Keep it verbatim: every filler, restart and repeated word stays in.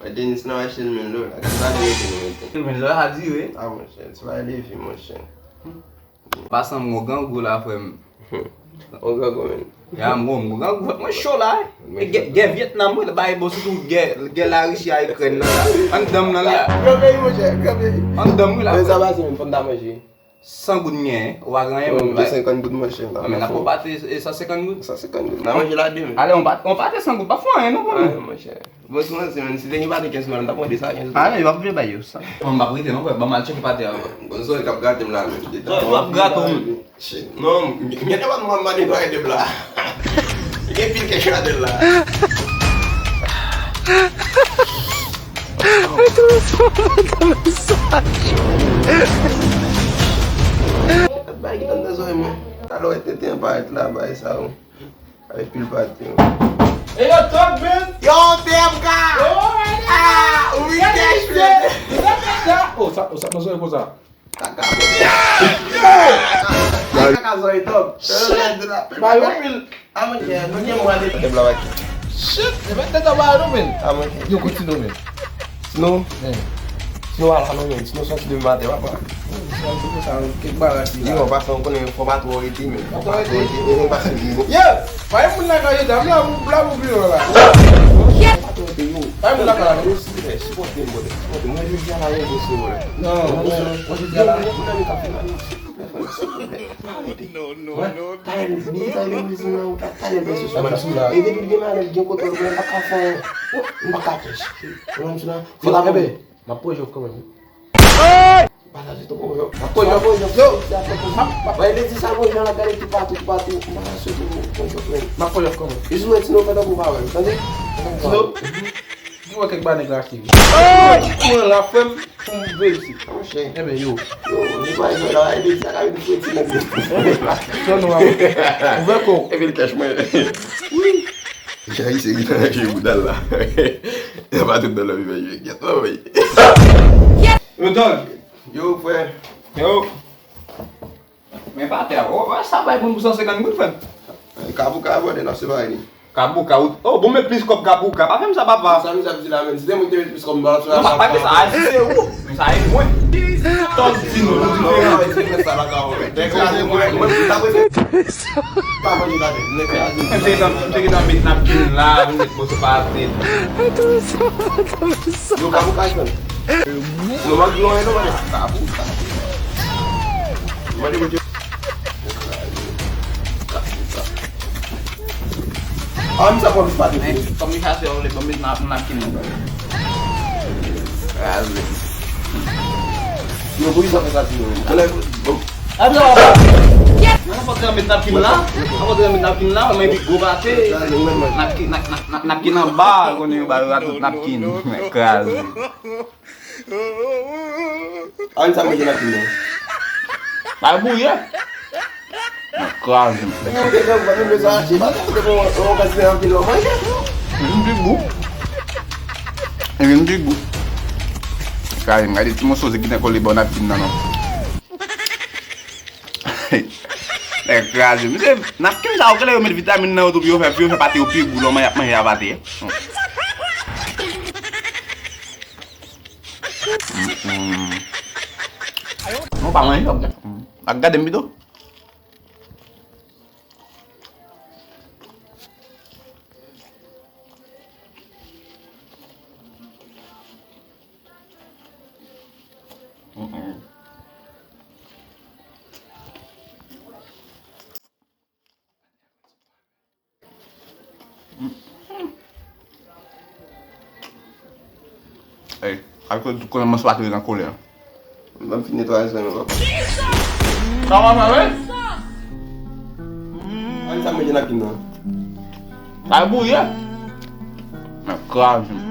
Mwen Denis nan mache mil dola. Gad sa nou mete nou mete. Mil dola dire. Ah, monchè, ti bagay de vi, monchè. Pasan m gon grangou la, frè m. Gon grangou, menm. Ya, m gon, m gon grangou. Mwen cho la, wi. E gè, gè Vyetnam, wi, bay bon, sitou gè, gè Larisi a Ikrèn nan la. Anndan m nan la. Gran peyi, monchè, gran peyi. Anndan m, wi, la. Men sa pase, menm, fò m ta manje. San goud m genyen, ou pa gen anyen, menm, bay. Senkant goud, monchè. An, men n ap pran pate, e, san senkant goud. San senkant goud. N a manje la demen. Ale, yon pate, yon pate san goud, pa fè anyen, non, pou nou. Ay, monchè. Bon, si mwen, si mwen, si te gen pate kenz dola, m t ap mande sa kenz dola. Ah, non, yo p ap vle bay yo sa. Mwen, m p ap rete non, frè. Ban m al tcheke pate a, frè. Bon, sori k ap grate m la, menm. Yo p ap grate w, menm. Shit, non, m, m, m, m, m, m, m, m, gen pil kèch atè la. Bay ki tann nan zòrèy mwen. Talè w wè tenten parèt la, bay sa, wi. Avèk pil pati, wi. Hey, yo, talk, man. Yo, T M K! Oh, ah, wi, cash, man. Oh, sa, oh, sa, nan zòrèy konsa. Kaka, bro. Kaka, zòrèy, top. Ba yo pil. Ah, monchè, nou gen mwa de. Tèt la, wè. Shit, e mèt tèt anba yo, men. Ah, monchè. Yo, kontinye, men. Sinon, sinon, ala non, men. Sinon, sòti demen maten, papa. Yo, pase, ou konnen, fò pa twò rete, men. Fò pa twò rete, men, pase, yo. Yeah! Pa gen moun lakay yo, dam la, m la pou pi lwen la. Pa twò rete, yo. Pa gen moun lakay la, non. Yo, silvouplè, sipòte m, brother. Sipòte m. Mwen, jodi a la, yon gwo se, brother. Non, mwen, jodi a la. Yo, moun nan mi ka fè la, yo, silvouplè, silvouplè, silvouplè. Pa rete. Non, non, non, non. Talè, depi talè legliz nan, ou ta talè bèse sou la. E depi l gen malè, l gen kote l, mwen pa ka fè anyen. Mwen pa ka kèch. Ou konprann sa? Fò la, ebe, m ap pwoje w kanmenm. Pataje tou, pwoje w. M ap pwoje w. Yo! M ap, m ap, bay ledi sa, pwoje w la gade toupatou, toupatou. M pa ka swete w pwoje w, men. M ap pwoje w kanmenm. Jis mwen, Tino, fè tankou w pa wè m, tande? Tino? Di mwen kèk bagay nèg la achte. Mwen la, frè m. Pou m veye isit. Monchè. Enben, yo. Yo, li pa jwe la, epi sa ka vin fwe ti nèg. Sò nou a. Ouvè kò w. Epi l kèch mwen. Wi. Jan isi li nan jwe bouda l la. Nan pa tout nan lòm li fè jwe. Gèt non, wi. Yo, dòg. Yo, frè. Yo. Men pa tè a, oh, sa bay moun pou san senkant goud, frè m. Kabouka, brother, n ap separe li. Kabouka, ou, oh, bon, men plis kòb Kabouka. Pa fè m sa, papa. Sa misye ap di la, menm. Si te mwen ki te met plis kòb, m pa t ap fè sa. Non, pa, pa fè sa. A, si se ou, men sa e mwen. Tòl di nou, nou diferan. Non, non, se sa la ka wè. Te kraze mwen, mwen, ta prese. Pa manje la, te kraze. M te gentan, m te gentan met napkin la, m met moso pate. Yo, Kabouka, frè m. Non, m ap di w anyen non, mwen. Kabou, kabou. Mande kote. Kabou, kabou. Ah, m sa pran plis pati. Men, kòm li fache, w vle ban m nap-, napkin nan. Kraze. Yo, poukisa w fè sa, ti moun? Anlè, bon. Atò, atò. Mwen fòk te met napkin la. Mwen fòk te met napkin la, mwen epi gwo pate. Napkin, nap-, nap-, nap-, napkin anba, konnen yo ba yo tout napkin. Men kraze. Ann sa manje napkin nan. Bay bouye. Nan kraze m. Ou te fè mwen menm bezwen achte, pa te bon, on kantite napkin nan manje. Vin pi gou. Vin pi gou. Kraze m, gade ti moso se ki te kole bò napkin nan non. Nèg kraze. Misye, napkin sa yo genlè yo met vitamin nan yo tou pou yo fè, pou yo fè pate yo pi gou lè w ap manje a pate. Mm, mm. Non, pa manje, ap gade. Mm. Ap gade m pito. Mm, mm. Ey, ak tout konnen mwen se pa tou nan kolè. M fin netwaye zòn yo, papa. Sa w ap fè, wi? Ann sa manje napkin nan. Sa bouye. Nan kraze m.